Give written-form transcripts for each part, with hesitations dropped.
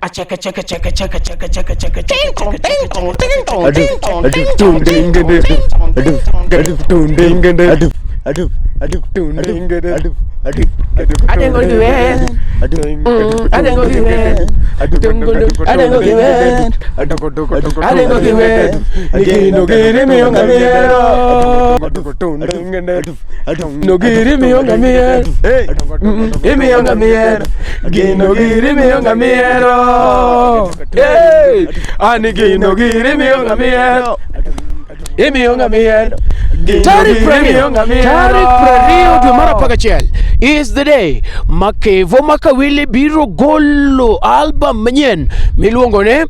Acheke cheke cheke cheke cheke cheke cheke cheke cheke cheke. Adengo giwen. Adengo giwen. Adengo giwen. Adengo giwen. Nigino giri miyo ngamiero. No giri miyo ngamiero. Imiyo ngamiero. Gino giri miyo ngamiero. Hey! Ani gino giri miyo ngamiero. Imiyo ngamiero. Tarik 20, tarik 20 dwe mar 11 is the day ma Kevo Makawili biro golo album manyien miluongo ni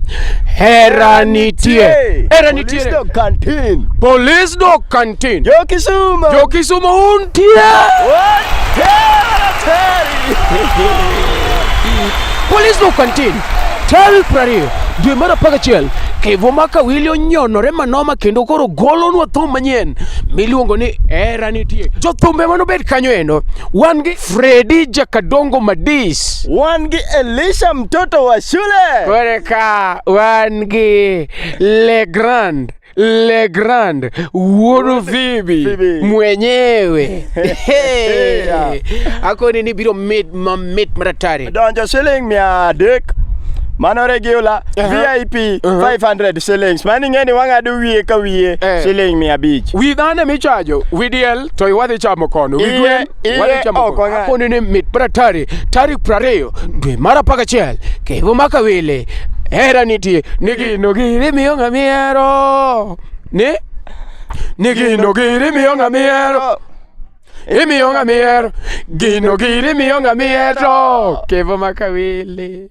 Hera Nitie. Hera Nitie. Police Dog Canteen. Police Dog Canteen. Jo Kisumu. Jo Kisumu untie. Police Dog Canteen. Tarik 20 dwe mar 11 Kevo Makawili onyonore manoma kendo koro golonwa thum manyien miluongo ni Hera Nitie. Jothumbe manobed kanyo endo wan gi Fredi Jakadongo Madis. Wan gi Elisha mtoto wa shule. Kore ka wan gi Le Grand Le Grand wuod Phoebe Phoebe. mwenyewe. Hey. Yeah. Akoni ni biro mit mamit maratari. Donjo siling 300. Mano regular VIP 500 shillings. Mano ing'e ni wang'ado wiye ka wiye siling 500. Wi dhano michajo, wi diel to iwadhi chamo kono. Wi Iye- gwen iye wadhi chamo ok kono. wang'ad. Akoni ni mit maratari tarik 20 dwe mar 11 Kevo Makawili hera nitie ni gino giri miyo ng'ama ihero ni ni gino giri miyo ng'ama ihero imiyo ng'ama ihero gino giri miyo ng'ama ihero Kevo Makawili.